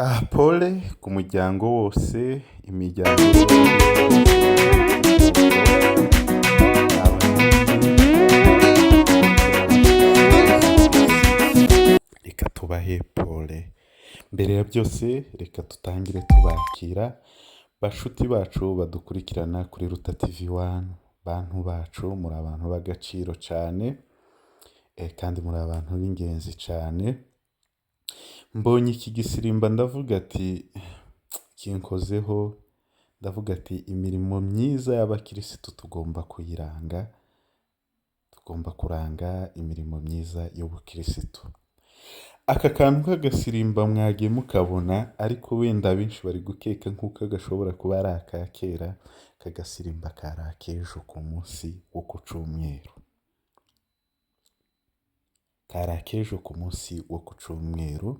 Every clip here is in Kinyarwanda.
Ah, pole ku muryango wose, imiryango reka tubahe pole. Mbere ya byose reka tutangire tubakira bashuti bacu badukurikirana kuri Ruta TV One, bantu bacu muri abantu b'agaciro cyane, kandi muri abantu b'ingenzi cyane. Mbonye iki gisirimba ndavuga ati kinkozeho, ndavuga ati imirimo myiza y'abakirisitu tugomba kuyiranga, tugomba kuranga imirimo myiza y'ubukirisitu. Aka kantu k'agasirimba mwagiye mukabona, ariko wenda abenshi bari gukeka nk'uko gashobora kuba ari aka kera, aka gasirimba kari ak'ejo ku munsi wo ku cyumweru. Kari ak'ejo ku munsi wo ku cyumweru,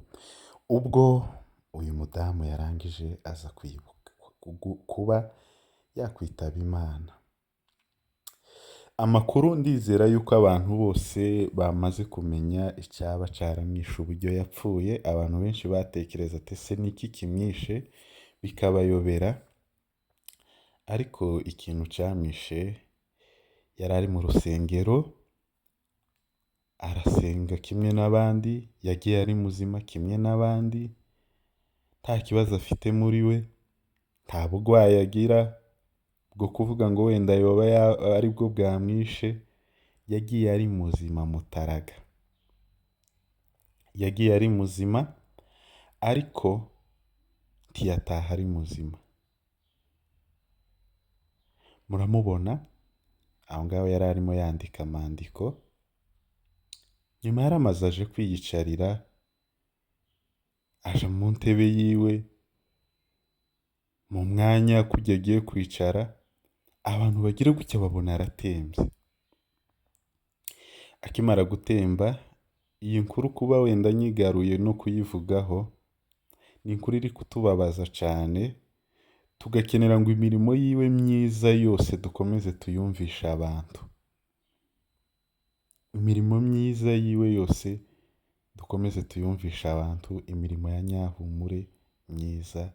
ubwo uyu mudamu yarangije aza kwibuka kuba yakwitaba Imana. Amakuru ndizera yuko abantu bose bamaze kumenya icyaba cyaramwishe uburyo yapfuye, abantu benshi batekereza ati ese ni iki kimwishe, bikabayobera, ariko ikintu cyamwishe yari ari mu rusengero, arasenga kimwe n'abandi, yagiye ari muzima kimwe n'abandi, nta kibazo afite muri we, nta burwayi agira bwo kuvuga ngo wenda yoba aribwo bwamwishe, yagiye ari muzima mutaraga. Yagiye ari muzima ariko ntiyataha ari muzima. Muramubona aho ngaho yari arimo yandika amandiko, nyuma yaramaze aje kwiyicarira, aje mu ntebe yiwe, mu mwanya kujya agiye kwicara, abantu bagira gutya babona aratembye. Akimara gutemba, iyi nkuru kuba wenda nyigaruye no kuyivugaho, ni inkuru iri kutubabaza cyane, tugakenera ngo imirimo yiwe myiza yose dukomeze tuyumvishe abantu. Imirimo myiza yiwe yose dukomeze tuyumvishe abantu, imirimo ya Nyahumure myiza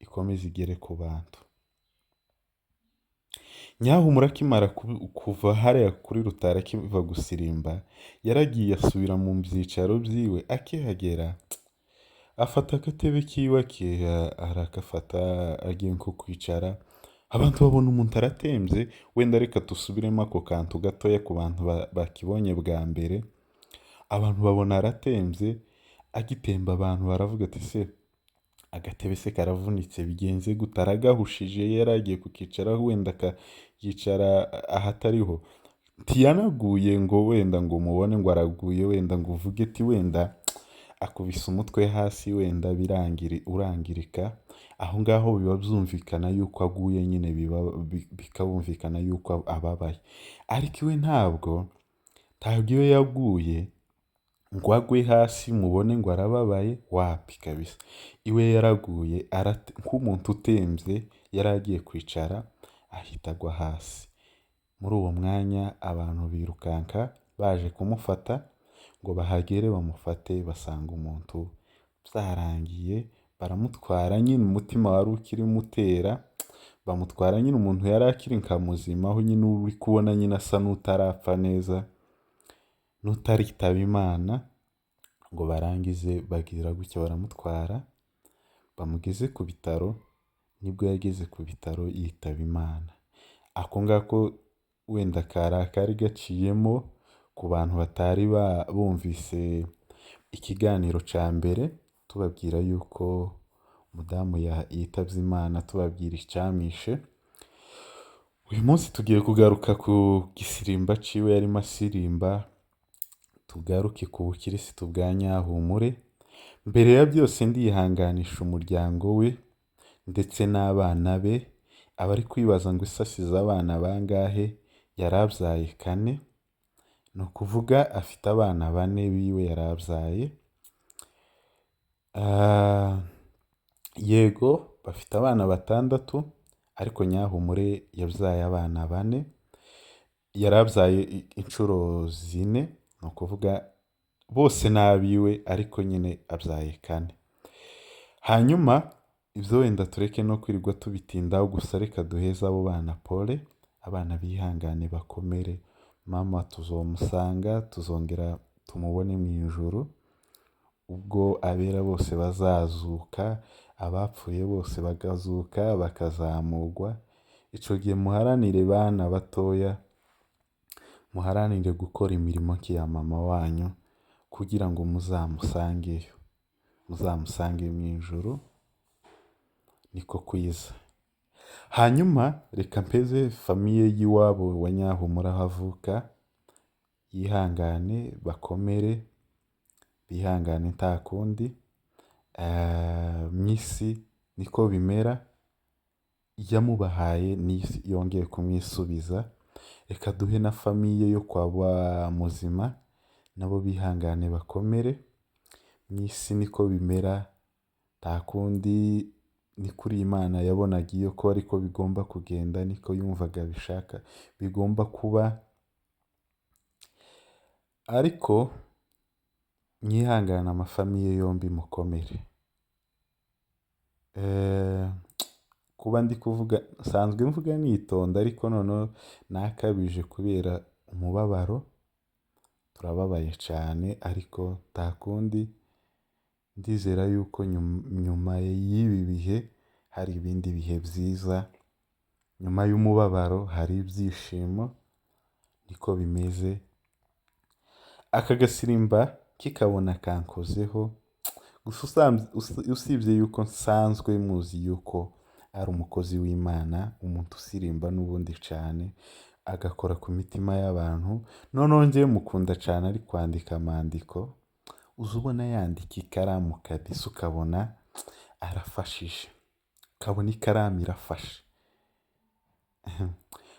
ikomeze igere ku bantu. Nyahumure akimara kuva hariya kuri Rutara akiva gusirimba, yaragiye asubira mu byicaro byiwe, akihagera afata agatebe kiwe arakafata agiye nko kwicara, abantu babona umuntu aratembye, wenda reka dusubiremo ako kantu gatoya ku bantu bakibonye bwa mbere, abantu babona aratembye, agitemba abantu baravuga ati se agatebe se karavunitse bigenze gute, aragahushije yari agiye kukicaraho wenda akayicara ahatariho, ntiyanaguye ngo wenda ngo umubone ngo araguye, wenda ngo uvuge ati wenda akubise umutwe hasi wenda urangirika, aho ngaho biba byumvikana yuko aguye nyine, bikabumvikana yuko ababaye, ariko iwe ntabwo iwe yaguye ngo agwe hasi mubone ngo arababaye, wapi kabisa, iwe yaraguye nk'umuntu utembye yari agiye kwicara ahita agwa hasi. Muri uwo mwanya abantu birukanka baje kumufata ngo bahagere bamufate, basanga umuntu byarangiye, baramutwara nyine umutima wari ukirimo utera, bamutwara nyine umuntu yari akiri nka muzima, aho nyine uri kubona nyine asa n'utarapfa neza, n'utaritaba Imana, ngo barangize bagira gutya baramutwara, bamugeze ku bitaro, nibwo yageze ku bitaro yitaba Imana. Ako ngako wenda kari akari gaciyemo ku bantu batari bumvise ikiganiro cya mbere, tubabwira yuko umudamu yitabye Imana, tubabwira icyamwishe. Uyu munsi tugiye kugaruka ku gisirimba ciwe yarimo asirimba, tugaruke ku bukirisitu bwa Nyahumure. Mbere ya byose ndihanganisha umuryango we ndetse n'abana be. Abari kwibaza ngo ese asize abana bangahe, yarabyaye 4, ni ukuvuga afite abana 4 biwe yarabyaye. Yego bafite abana 6, ariko Nyahumure yabyaye abana 4, yarabyaye inshuro 4, ni ukuvuga bose ni abiwe, ariko nyine abyaye 4. Hanyuma ibyo wenda tureke no kwirirwa tubitindaho, gusa reka duheze abo bana pole, abana bihangane bakomere, mama tuzomusanga, tuzongera tumubone mu ijuru, ubwo abera bose bazazuka, abapfuye bose bakazuka bakazamurwa. Icyo gihe muharanire bana batoya, muharanire gukora imirimo nk'iya mama wanyu, kugira ngo muzamusangeyo, muzamusange mu ijuru, niko kwiza. Hanyuma reka mpeze famiye y'iwabo wa Nyahumure aho avuka, yihangane bakomere, bihangane nta kundi. Mu isi niko bimera, yamubahaye n'isi yongeye kumwisubiza. Reka duhe na famiye yo kwa ba Muzima, nabo bihangane bakomere, mu isi niko bimera, nta kundi. Ni kuri Imana yabonaga iyo ko ariko bigomba kugenda, niko yumvaga bishaka bigomba kuba. Ariko mwihangane amafamiye yombi mukomere. Kuba ndi kuvuga nsanzwe mvuga nitonda, ariko noneho nakabije kubera umubabaro, turababaye cyane, ariko nta kundi. Ndizera yuko nyuma y'ibi bihe hari ibindi bihe byiza, nyuma y'umubabaro hari ibyishimo, niko bimeze. Aka gasirimba kikabona kankozeho gusa, usibye yuko nsanzwe muzi yuko ari umukozi w'Imana, umuntu usirimba n'ubundi cyane, agakora ku mitima y'abantu. Noneho njyewe mukunda cyane ari kwandika amandiko, uza ubona yandika ikaramu kabisa, ukabona arafashije, ukabona ikaramu irafashe.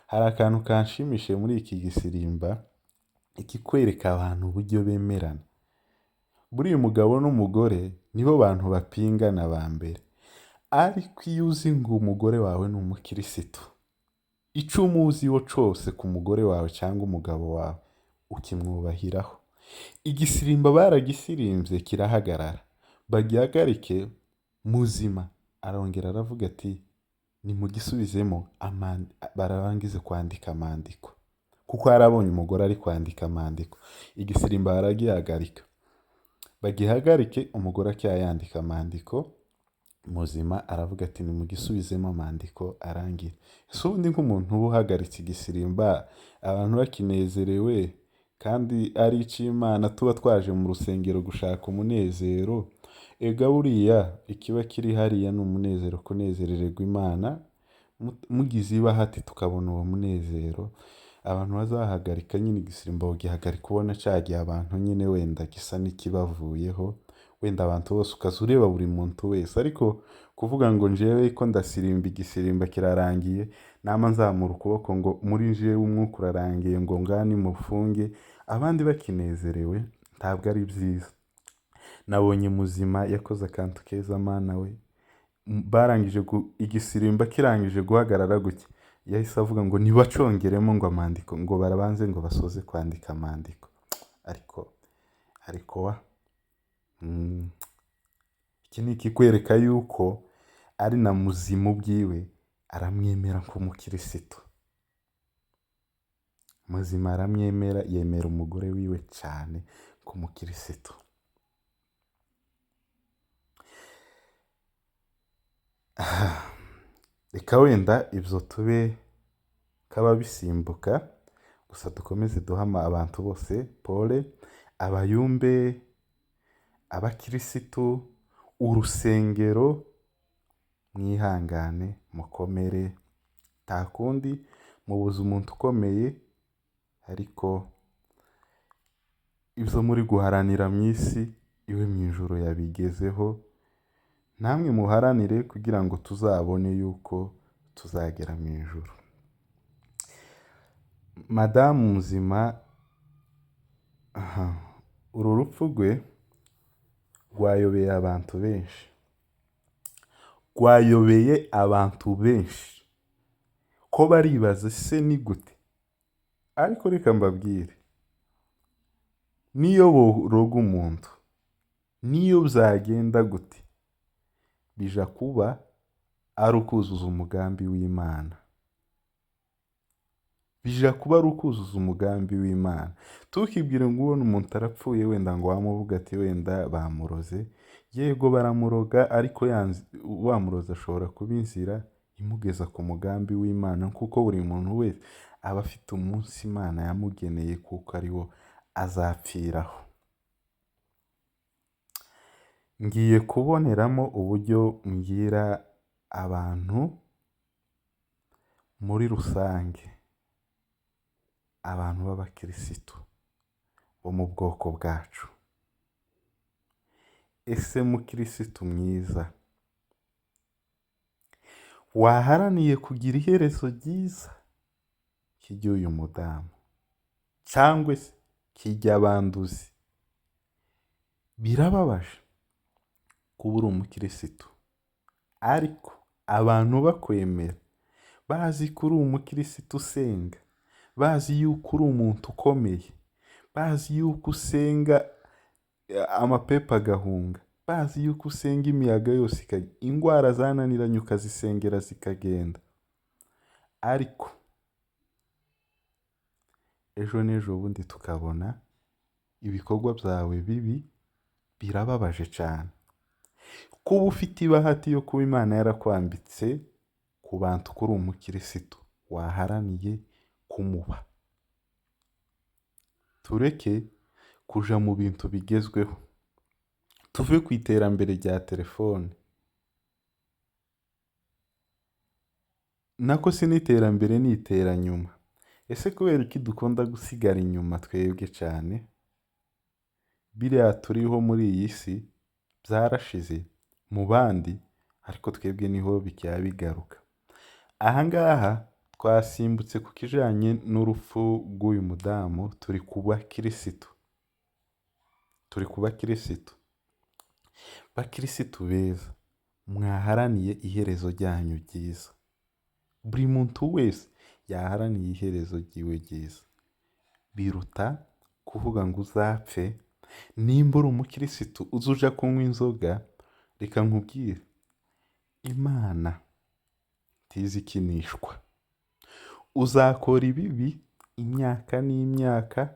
Hari akantu kanshimishije muri iki gisirimba, ikikwereka abantu uburyo bemerana. Buriya umugabo n'umugore nibo bantu bapingana ba mbere, ariko iyo uzi ngo umugore wawe ni umukirisitu, icyo umuziho cyose ku mugore wawe cyangwa umugabo wawe ukimwubahiraho. Igisirimba baragisirimbye kirahagarara, bagihagarike Muzima arongera aravuga ati nimugisubizemo, barangize kwandika amandiko, kuko yarabonye umugore ari kwandika amandiko. Igisirimba baragihagarika, bagihagarike umugore acyayandika amandiko. Muzima aravuga ati nimugisubizemo amandiko arangire. Ese ubundi nk'umuntu uba uhagaritse igisirimba abantu bakinezerewe kandi ari icy'Imana, tuba twaje mu rusengero gushaka umunezero, ega buriya ikiba kiri hariya ni umunezero, kunezerererwa Imana. Mugize ibahati tukabona uwo munezero. Abantu bazahagarika nyine igisirimba bagihagarika ubona cyagiye abantu nyine wenda gisa n'ikibavuyeho, wenda abantu bose ukaza ureba buri muntu wese. Ariko kuvuga ngo njyewe ko ndasirimba igisirimba kirarangiye, nama nzamura ukuboko ngo muri njyewe umwuka urarangiye, ngo ngani mufunge, abandi bakinezerewe, ntabwo ari byiza. Nabonye Muzima yakoze akantu keza, mana we. Barangije igisirimba kirangije guhagarara gutya, yahise avuga ngo ntibacongeremo ngo amandiko, ngo barabanze ngo basoze kwandika amandiko. Ariko wa iki ni ikikwereka yuko ari na Muzima ubwiwe aramwemera nk'umukirisitu. Muzima aramwemera, yemera umugore wiwe cyane nk'umukirisitu. Reka wenda ibyo tube k'ababisimbuka. Gusa dukomeze duhama abantu bose pole, abayumbe, abakirisitu, urusengero, mwihangane mukomere, nta kundi mubuze umuntu ukomeye, ariko ibyo muri guharanira mu isi iwe mu ijuru yabigezeho, namwe muharanire kugira ngo tuzabone yuko tuzagera mu ijuru. Madamu Muzima, aha, uru rupfu rwe rwayobeye abantu benshi, rwayobeye abantu benshi, ko baribaza se ni gute? Ariko reka mbabwire, niyo boroga umuntu, niyo byagenda gute, bija kuba ari ukuzuza umugambi w'Imana, bija kuba ari ukuzuza umugambi w'Imana. Tukibwire ngo ubona umuntu arapfuye wenda ngo wamuvuga ati wenda bamuroze, yego baramuroga, ariko wamuroze ashobora kuba inzira imugeza ku mugambi w'Imana, kuko buri muntu wese aba afite umunsi Imana yamugeneye kuko ari wo azapfiraho. Ngiye kuboneramo uburyo mbwira abantu muri rusange, abantu b'abakirisitu bo mu bwoko bwacu. Ese mukirisitu mwiza, waharaniye kugira iherezo ryiza ry'uyu mudamu cyangwa se kijyabanduzi? Birababaje kuba uri umukirisitu ariko abantu bakwemera, bazi ko uri umukirisitu usenga, bazi yuko uri umuntu ukomeye, bazi yuko usenga amapepo agahunga, bazi yuko usenga imiyaga yose ikajya, indwara zananiranye ukazisengera zikagenda, ariko ejo n'ejo bundi tukabona ibikorwa byawe bibi. Birababaje cyane kuba ufite ibahati yo kuba Imana yarakwambitse ku bantu ko uri umukirisitu, waharaniye kumuba. Tureke kuja mu bintu bigezweho, tuve ku iterambere rya telefone, nako si n'iterambere ni iteranyuma. Ese kubera iki dukunda gusigara inyuma twebwe cyane? Biriya turiho muri iyi si byarashize mu bandi, ariko twebwe niho bikaba bigaruka. Aha ngaha twasimbutse ku kijanye n'urupfu rw'uyu mudamu, turi ku bakirisitu, turi ku bakirisitu. Bakirisitu beza, mwaharaniye iherezo ryanyu ryiza. Buri muntu wese yaharaniye iherezo ryiwe ryiza, biruta kuvuga ngo uzapfe. Nimba uri umukirisitu uza uja kunywa inzoga, reka nkubwire, Imana ntizikinishwa. Uzakora ibibi imyaka n'imyaka,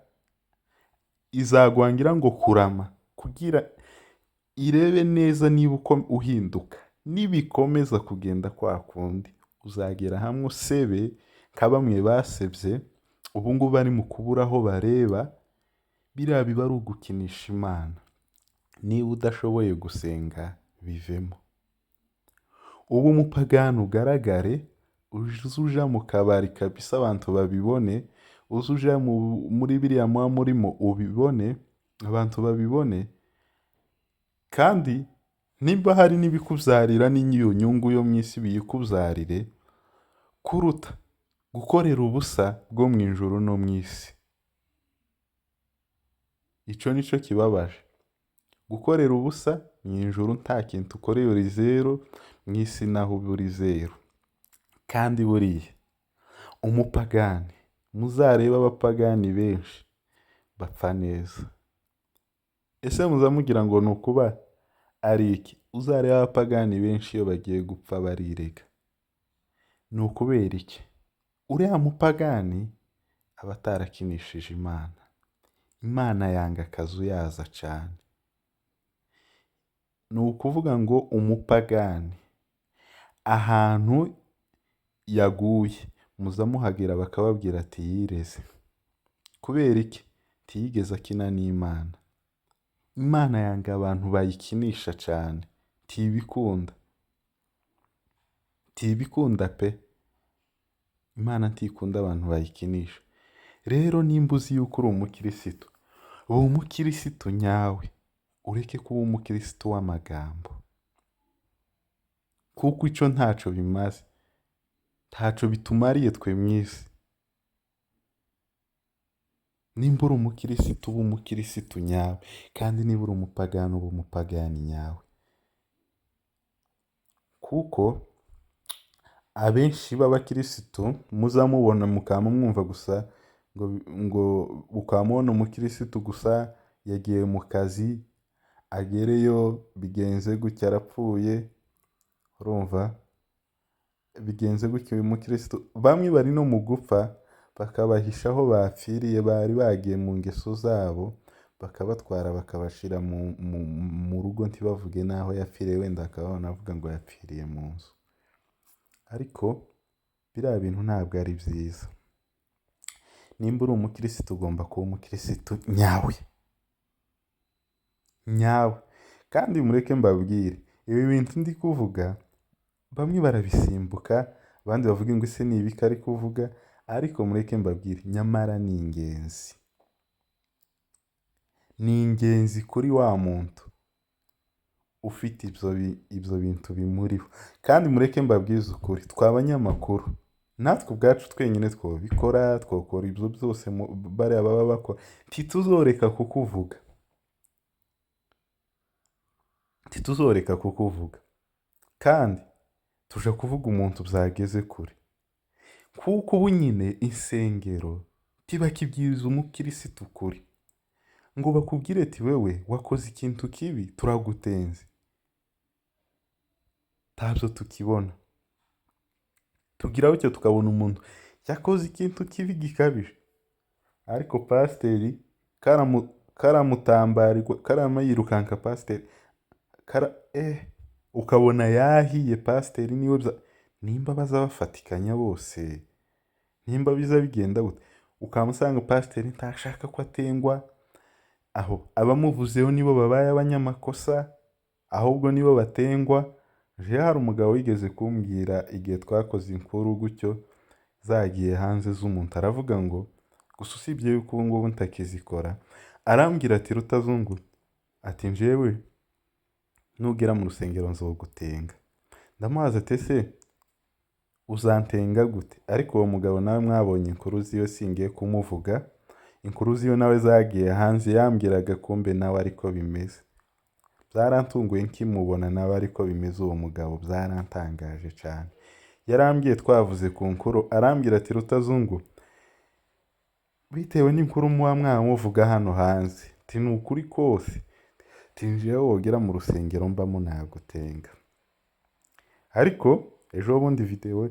izagwangira ngo kurama kugira irebe neza niba uko uhinduka. Nibikomeza kugenda kwa kundi, uzagera hamwe usebe nka bamwe basebye, ubu ngubu bari mu kubura aho bareba. Biriya biba ari ugukinisha Imana. Niba udashoboye gusenga bivemo, uba umupagani ugaragare, uze uja mu kabari kabisa abantu babibone, uze uja muri biriya muba murimo ubibone, abantu babibone. Kandi nimba hari n'ibikubyarira n'iyo nyungu yo mu isi biyikubyarire, kuruta gukorera ubusa bwo mu ijuru no mu isi. Icyo nicyo kibabaje, gukorera ubusa mu ijuru nta kintu ukoreye uri zeru, mu isi naho uba uri zeru. Kandi buriya umupagani, muzarebe abapagani benshi bapfa neza. Ese muza mugira ngo ni ukuba ari iki? Uzarebe abapagani benshi iyo bagiye gupfa barirega. Ni ukubera iki? Uriya mupagani aba atarakinishije Imana. Imana yanga akazuyaza cyane. Ni ukuvuga ngo umupagani ahantu yaguye Muza muhagera bakababwira ati yireze. Kubera iki? Ntiyigeze akina n'Imana. Imana yanga abantu bayikinisha cyane, ntibikunda, ntibikunda pe. Imana ntikunda abantu bayikinisha. Rero nimba uzi yuko uri umukirisitu, uba umukirisitu nyawe, ureke kuba umukirisitu w'amagambo, kuko icyo ntacyo bimaze, ntacyo bitumariye twe mu isi. Nimba uri umukirisitu, uba umukirisitu nyawe, kandi niba uri umupagani, uba umupagani nyawe, kuko abenshi b'abakirisitu muzamubona mukaba mwumva gusa ngo ukamubona umukirisitu gusa yagiye mu kazi, agereyo bigenze gutya arapfuye, urumva bigenze gutya uyu mukirisitu. Bamwe bari no mu gupfa bakabahisha aho bapfiriye, bari bagiye mu ngeso zabo, bakabatwara bakabashyira mu rugo, ntibavuge n'aho yapfiriye, wenda bakaba banavuga ngo yapfiriye mu nzu. Ariko biriya bintu ntabwo ari byiza. Nimba uri umukirisitu, ugomba kuba umukirisitu nyawe nyawe. Kandi mureke mbabwire, ibi bintu ndi kuvuga bamwe barabisimbuka, abandi bavuga ngo ese ni ibiki ari kuvuga, ariko mureke mbabwire, nyamara ni ingenzi, ni ingenzi kuri wa muntu ufite ibyo bintu bimuriho. Kandi mureke mbabwize ukuri, twe abanyamakuru natwe ubwacu twenyine twabikora, twakora ibyo byose bariya baba bakora, ntituzoreka kukuvuga, ntituzoreka kukuvuga. Kandi tuja kuvuga umuntu byageze kure, kuko ubu nyine insengero ntibakibwiriza umukirisitu ukuri, ngo bakubwire ati wewe wakoze ikintu kibi turagutenze, ntabyo tukibona. Tugira bityo tukabona umuntu yakoze ikintu kibi gikabije, ariko pasiteri karamutambarirwa, karama yirukanka pasiteri ukabona yahiye pasiteri niwe nimba baza bafatikanya bose, nimba biza bigenda gute, ukamusanga pasiteri ntashaka ko atengwa, aho abamuvuzeho nibo babaye abanyamakosa, ahubwo nibo batengwa. Jewe hari umugabo wigeze kumbwira igihe twakoze inkuru gutyo zagiye hanze z'umuntu, aravuga ngo gusa usibye yuko ubu ngubu ntakizikora, arambwira ati Rutazungu, ati njyewe nugera mu rusengero nzogutenga. Ndamubaza ati ese uzantenga gute? Ariko uwo mugabo nawe mwabonye inkuru ziwe, singiye kumuvuga, inkuru ziwe nawe zagiye hanze, yambwiraga kumbe nawe ariko bimeze. Byarantunguye nkimubona nawe ariko bimeze, uwo mugabo byarantangaje cyane. Yarambwiye twavuze ku nkuru, arambwira ati Rutazungu, bitewe n'inkuru muba mwamuvuga hano hanze, ati ni ukuri kose, ati njyewe wogera mu rusengero mbamo nagutenga. Ariko ejo bundi videwo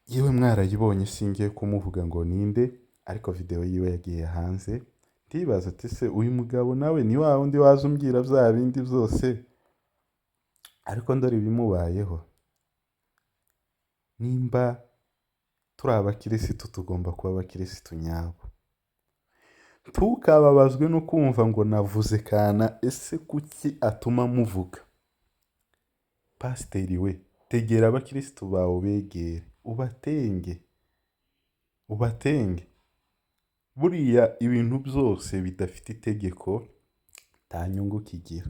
yiwe mwarayibonye, singiye kumuvuga ngo ninde, ariko videwo yiwe yagiye hanze, ndibaza ati se uyu mugabo nawe ni wa wundi waza umbwira bya bindi byose, ariko ndore ibimubayeho. Nimba turi abakirisitu tugomba kuba abakirisitu nyabo. Ntukababazwe no kumva ngo navuze kana, ese kuki atuma muvuga? Pasiteri we, tegera abakirisitu bawe ubegere, ubatenge, ubatenge. Buriya ibintu byose bidafite itegeko nta nyungu kigira.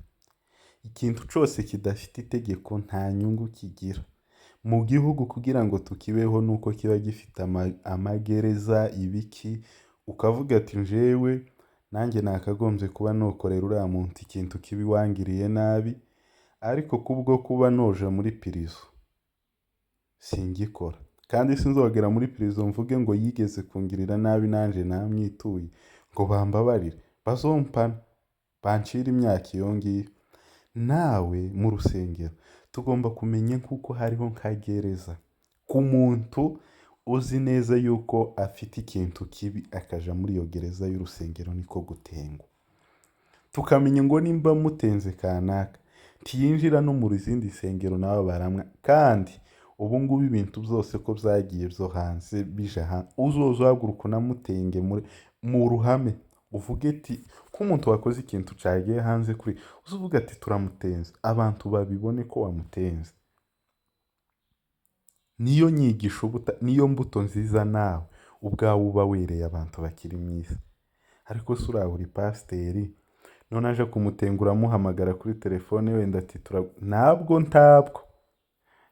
Ikintu cyose kidafite itegeko nta nyungu kigira. Mu gihugu kugira ngo tukibeho nuko kiba gifite amagereza ibiki, ukavuga ati njyewe nanjye nakagombye kuba nokorera uriya muntu ikintu kibi wangiriye nabi, ariko kubwo kuba noja muri pirizo singikora. Kandi sinzogera muri pirizo mvuge ngo yigeze kungirira nabi nanjye namwituye, ngo bambabarire, bazompana, bancire imyaka iyo ngiyo. Nawe mu rusengero tugomba kumenya kuko hariho nka gereza ku muntu uzi neza yuko afite ikintu kibi akaja muri iyo gereza y'urusengero, niko gutengwa. Tukamenya ngo nimba mutenze kanaka ntiyinjira no mu zindi nsengero nawe baramwa. Kandi Ubu ngubu ibintu byose ko byagiye byo hanze bija hanze, uzoza uhaguruka unamutenge mu ruhame, uvuge ati ko umuntu wakoze ikintu cagiye hanze kuri, uzuvuga ati turamutenze, abantu babibone ko wamutenze. Niyo nyigisho niyo mbuto nziza nawe ubwawe uba wereye abantu bakiri mu isi. Ariko se uriya uri pasiteri, none aje kumutenga uramuhamagara kuri telefone wenda ati ntabwo ntabwo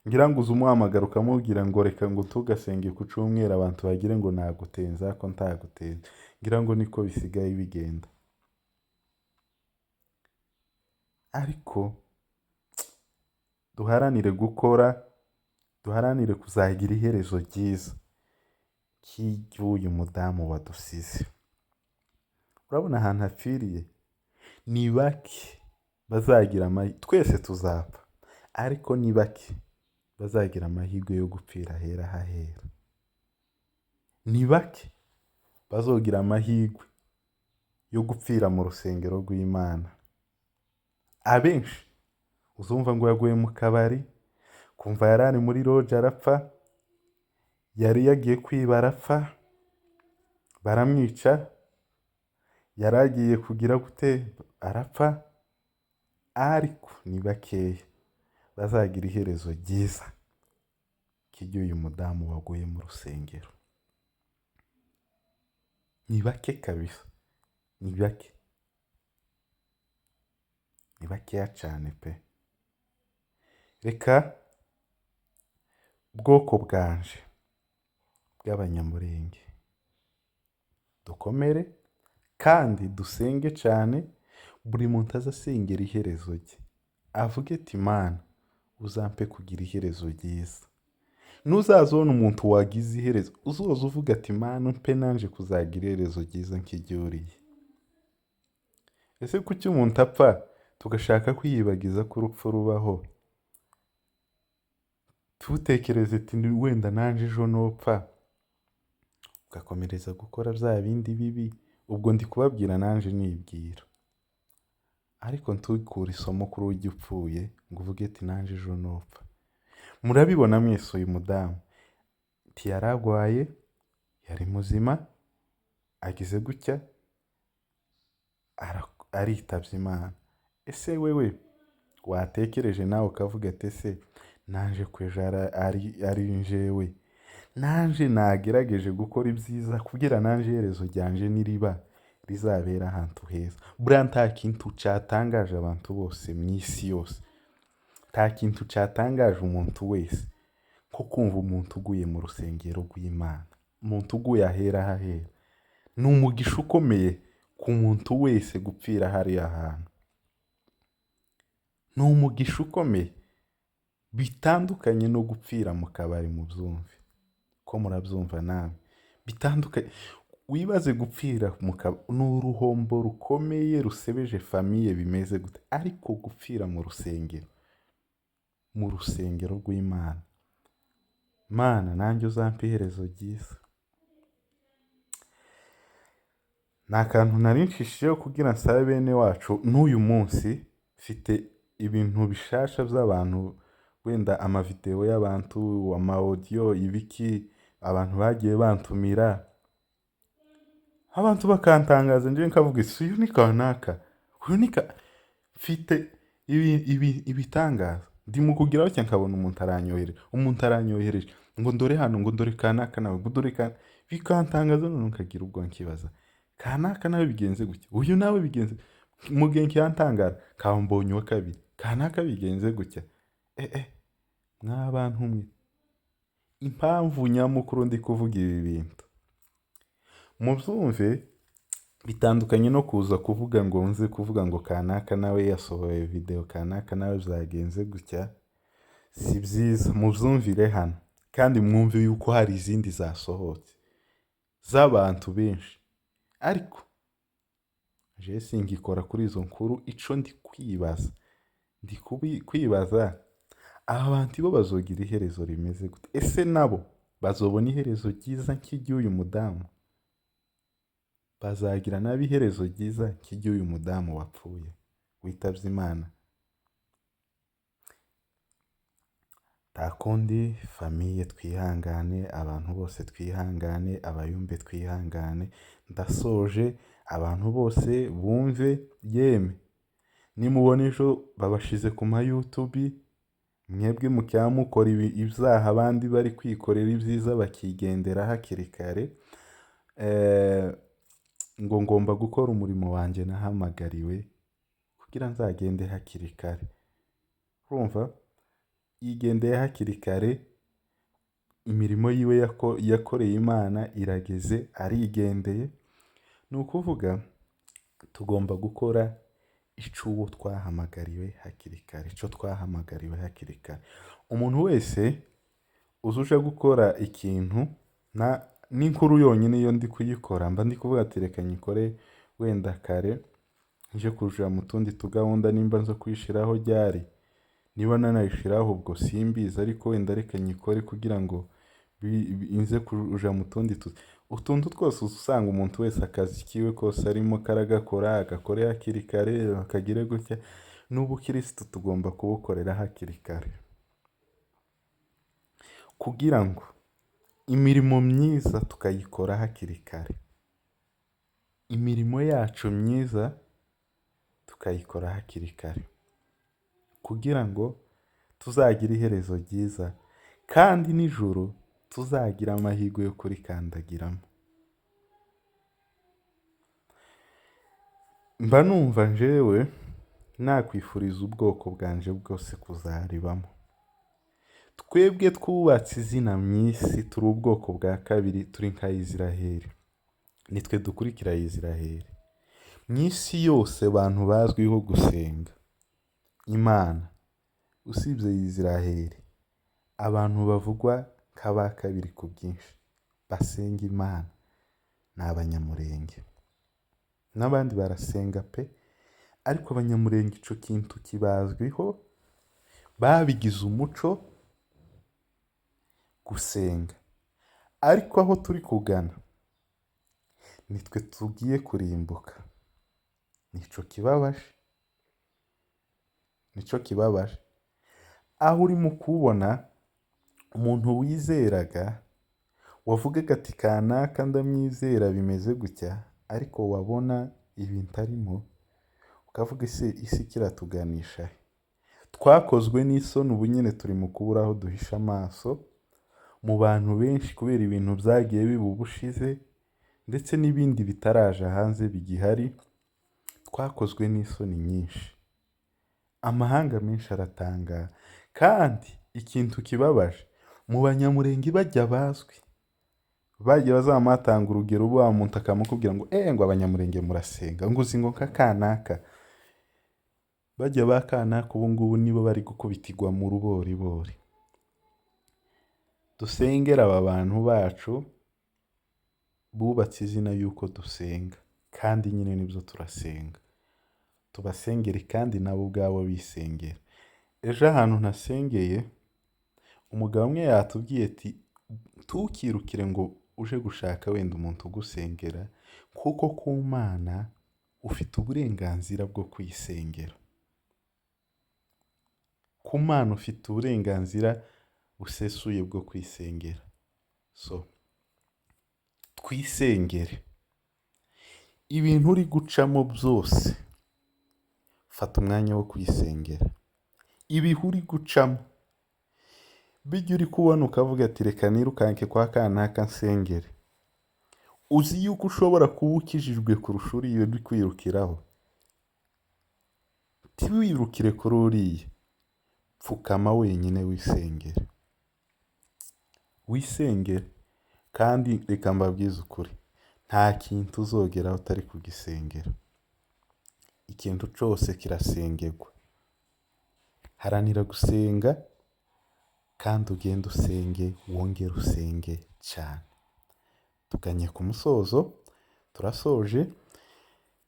ngira ngo uze umuhamagara ukamubwira ngo reka ngo tugasenge ku cyumweru abantu bagire ngo nagutenze ariko ntagutenze. Ngira ngo niko bisigaye bigenda. Ariko duharanire gukora, duharanire kuzagira iherezo ryiza ry'uyu mudamu wadusize. Urabona ahantu hapfiriye ni bake bazagira amahirwe, twese tuzapfa, ariko ni bake bazagira amahirwe yo gupfira ahera hahera. Ni bake bazogira amahirwe yo gupfira mu rusengero rw'Imana. Abenshi uzumva ngo yaguye mu kabari, kumva yari ari muri loge arapfa, yari yagiye kwiba arapfa, baramwica, yari agiye kugira gute arapfa, ariko ni bakeya bazagira iherezo ryiza ry'uyu mudamu waguye mu rusengero. Ni bake kabisa, ni bake, ni bakeya cyane pe. Reka bwoko bwanje bw'Abanyamurenge dukomere kandi dusenge cyane, buri muntu aze asengera iherezo rye, avuge ati Mana uzampe kugira iherezo ryiza. Nuzazibona umuntu wagize iherezo, uzoza uvuga ati Mana mpe nanje kuzagira iherezo ryiza nk'iryuriye. Ese kuki umuntu apfa tugashaka kwiyibagiza ko urupfu rubaho? Tutekereze ati wenda nanje ejo nopfa, ugakomereza gukora bya bindi bibi. Ubwo ndi kubabwira nanje nibwira, ariko ntukure isomo kuri ujya upfuye ngo uvuge ati nanje ejo nopfa. Murabibona mwese uyu mudamu ntiyaragwaye, yari muzima, agize gutya aritabye Imana. Ese wewe watekereje nawe ukavuga ati ese nanje ko ejo ari njewe, nanje nagerageje gukora ibyiza kugira nanje iherezo ryanje niriba rizabera ahantu heza. Buriya nta kintu cyatangaje abantu bose mu isi yose, nta kintu cyatangaje umuntu wese nko kumva umuntu uguye mu rusengero rw'Imana, umuntu uguye ahera hahera. Ni umugisha ukomeye ku muntu wese gupfira hariya hantu, ni umugisha ukomeye bitandukanye no gupfira mu kabari. Mubyumve ko murabyumva namwe, bitandukanye. Wibaze gupfira mu kabari ni uruhombo rukomeye rusebeje famiye bimeze gute, ariko gupfira mu rusengero, mu rusengero rw'Imana, Mana nanjye uzampe iherezo ryiza. Ni akantu nari nshishijeho kugira nsabe bene wacu. N'uyu munsi mfite ibintu bishasha by'abantu, wenda amavideo y'abantu, ama audio, ibiki abantu bagiye bantumira, abantu bakantangaza, nje nkavuga isi uyu ni kanaka, uyu ni mfite ibitangaza. Ndi mu kugira gutya nkabona umuntu aranyohereje, umuntu aranyohereje ngo ndore hano, ngo ndore kanaka nawe, ngo ndore kanaka, bikantangaza. None nkagira ubwo nkibaza kanaka nawe bigenze gutya, uyu nawe bigenze, mugihe nkiyantangara kambonye uwa kabiri, kanaka bigenze gutya. Mwabantu mwe, impamvu nyamukuru ndi kuvuga ibi bintu mubyumve bitandukanye no kuza kuvuga ngo nze kuvuga ngo kanaka nawe yasohoye video, kanaka nawe byagenze gutya, si byiza. Mubyumvire hano kandi mwumve yuko hari izindi zasohotse z'abantu benshi, ariko je singikora kuri izo nkuru. Ico ndi kwibaza, ndi kwibaza aba bantu bo bazogira iherezo rimeze gute? Ese nabo bazobona iherezo ryiza nk'iry'uyu mudamu? Bazagira nabo iherezo ryiza nk'iry'uyu mudamu wapfuye witabye Imana? Nta kundi, famille twihangane, abantu bose twihangane, abayumbe twihangane. Ndasoje, abantu bose bumve, yemwe nimubona ejo babashize ku ma YouTube, mwebwe mukaba mukora ibyaha, abandi bari kwikorera ibyiza bakigendera hakiri kare. Ngo ngomba gukora umurimo wanjye nahamagariwe kugira nzagende hakiri kare. Urumva yigendeye hakiri kare, imirimo yiwe yakoreye Imana irageze, arigendeye. Ni ukuvuga tugomba gukora icyo uwo twahamagariwe hakiri kare, icyo twahamagariwe hakiri kare. Umuntu wese uza uje gukora ikintu n'inkuru yonyine, iyo ndi kuyikora mba ndi kuvuga ati reka nyikore wenda kare, nje kuja mu tundi tugahunda, nimba nzo kuyishiraho ryari, niba nanayishiraho ubwo simbizi, ariko wenda reka nyikore kugira ngo inze kuja mu tundi utuntu twose. Usanga umuntu wese akazi kiwe kose arimo karagakora, agakore hakiri kare, akagire gutya. N'ubukirisitu tugomba kubukorera hakiri kare kugira ngo imirimo myiza tukayikora hakiri kare, imirimo yacu myiza tukayikora hakiri kare kugira ngo tuzagire iherezo ryiza, kandi nijoro tuzagira amahirwe yo kurikandagiramo. Mba numva njyewe nakwifuriza ubwoko bwanje bwose kuzaribamo. Twebwe twubatse izina mu isi, turi ubwoko bwa kabiri, turi nka Isiraheli, nitwe dukurikira Isiraheli mu isi yose. Abantu bazwiho gusenga Imana usibye Isiraheli, abantu bavugwa nk'aba kabiri ku bwinshi basenga Imana ni Abanyamurenge. N'abandi barasenga pe, ariko Abanyamurenge ico kintu kibazwiho, babigize umuco gusenga. Ariko aho turi kugana nitwe tugiye kurimbuka, nico kibabaje, nico kibabaje. Aho uri mu kubona umuntu wizeraga, wavugaga ati kanaka ndamwizera bimeze gutya, ariko wabona ibintu arimo ukavuga ese isi kiratuganisha he? Twakozwe n'isoni, ubu nyine turi mu kubura aho duhisha amaso mu bantu benshi kubera ibintu byagiye biba ubushize, ndetse n'ibindi bitaraja hanze bigihari. Twakozwe n'isoni nyinshi, amahanga menshi aratangara. Kandi ikintu kibabaje, mu Banyamurenge bajya bazwi, bagiye bazamuhatanga urugero, wa muntu akamukubwira ngo ngo Abanyamurenge murasenga, ngo uzi ngo nka kanaka, bajya ba kanaka ubu ngubu nibo bari gukubitirwa mu ruboribori. Dusengere aba bantu bacu bubatse izina yuko dusenga, kandi nyine nibyo turasenga, tubasengere kandi nabo ubwabo bisengera. Ejo ahantu ntasengeye, umugabo umwe yatubwiye ati ntukirukire ngo uje gushaka wenda umuntu ugusengera, kuko ku Mana ufite uburenganzira bwo kwisengera. Ku Mana ufite uburenganzira busesuye bwo kwisengera. So twisengere. Ibintu uri gucamo byose, fata umwanya wo kwisengera. Ibihe uri gucamo bijya uri kubona ukavuga ati reka nirukanke kwa kanaka nsengere, uzi yuko ushobora kuba ukijijwe kurusha uriya uri kwirukiraho. Ntiwirukire kuri uriya, pfukama wenyine wisengere, wisengere. Kandi reka mbabwize ukuri, nta kintu uzogeraho utari kugisengera. Ikintu cyose kirasengerwa. Haranira gusenga kandi ugende usenge, wongere usenge cyane. Tuganye ku musozo, turasoje,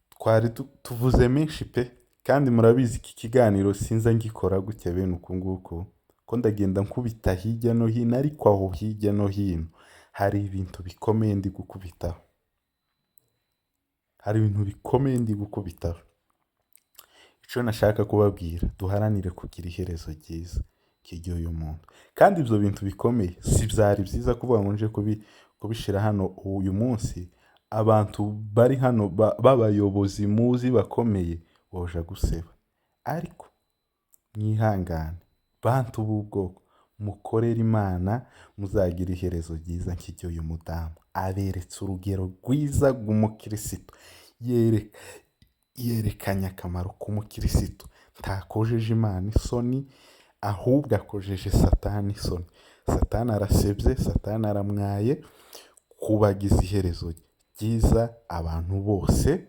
twari tuvuze menshi pe, kandi murabizi iki kiganiro sinza ngikora gutya bene uku nguku, ko ndagenda nkubita hirya no hino, ariko aho hirya no hino hari ibintu bikomeye ndi gukubitaho, hari ibintu bikomeye ndi gukubitaho. Icyo nashaka kubabwira, duharanire kugira iherezo ryiza. nk'iry'uyu muntu. Kandi ibyo bintu bikomeye si byari byiza kuvuga ngo nje kubishyira hano uyu munsi. Abantu bari hano b'abayobozi muzi bakomeye boja guseba, ariko mwihangane bantu b'ubwoko, mukorere Imana, muzagira iherezo ryiza nk'iry'uyu mudamu. Aberetse urugero rwiza rw'umukirisitu, yerekanye akamaro k'umukirisitu. Ntakojeje Imana isoni, ahubwo akojeje Satani isoni. Satani arasebye, Satani aramwaye kubagize iherezo ryiza abantu bose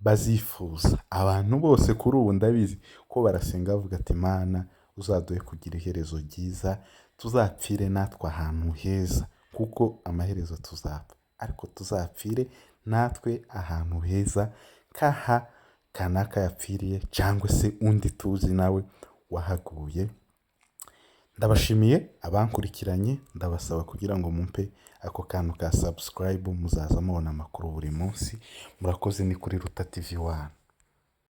bazifuza. Abantu bose kuri ubu ndabizi ko barasenga bavuga ati: "Mana, uzaduhe kugira iherezo ryiza, tuzapfire natwe ahantu heza", kuko amaherezo tuzapfa, ariko tuzapfire natwe ahantu heza kaha kanaka yapfiriye, cyangwa se undi tuzi nawe wahaguye. Ndabashimiye abankurikiranye, ndabasaba kugira ngo mumpe ako kantu ka subscribe, muzaza mubona amakuru buri munsi. Murakoze, ni kuri Ruta TV 1.